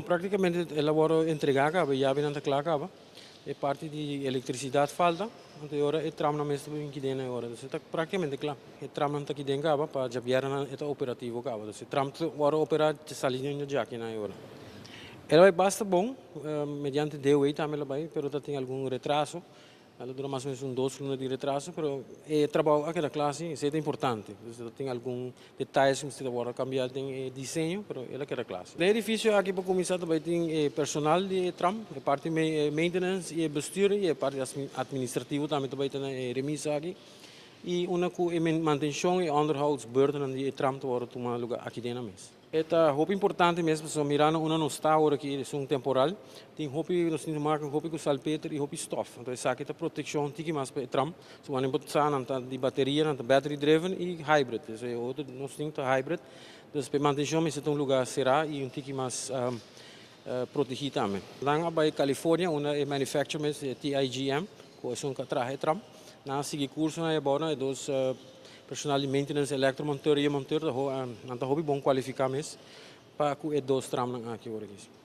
Práktikamente el a wòrdu entregá kaba, e yabinan ta kla kaba. E parti di elektrisidat falta, anto e ora e tramnan mes ta bin kiden e ora. Dus e ta práktikamente kla. E tramnan ta kiden kaba pa djabièrnènan e ta operativo kaba. Dus e tram ta wòrdu operá sali den djaki na e ora. El a bai basta bon, mediante DOW tambe el a bai, pero ta tin algun retraso. El a dura mas o menos un 2 luna di retraso, pero e trabou a keda kla si, esei ta importante. Dus tin algun detayes ku mester wòrdu kambiá den e diseño, pero el a keda kla si. Den e edifisio aki pa kuminsá ta bai tin e personal di e tram, e parti maintenance i e bestuur i e parti administrativo tambe ta bai ta na e remise aki. I unda ku e mantenshon i onderhoudsbeurten di e tram ta wòrdu tuma lugá aki den mes. E ta hopi importante mes, pasobra mirando unda nos ta awor aki, es un temporal, tin hopi, nos tin te maken hopi ku salpeter i hopi stof. Anto esaki ta protekshon tiki mas pa e tram. So wanneer bo sa nan ta di bateria, nan ta battery driven i hybrid. Dus e otro nos tin ta hybrid. Dus pa e mantenshon mester ta un lugá será i un tiki mas protegí tambe. Nan a bai California unda e manufacturer mes, e TIGM, ku esun ku a traha e tram. Nan a sigui kursonan ei abou nan e dos personal di maintenance, elektromonteur i e monteur, nan ta hopi bon kualifiká mes pa ku e dos tramnan aki awor aki.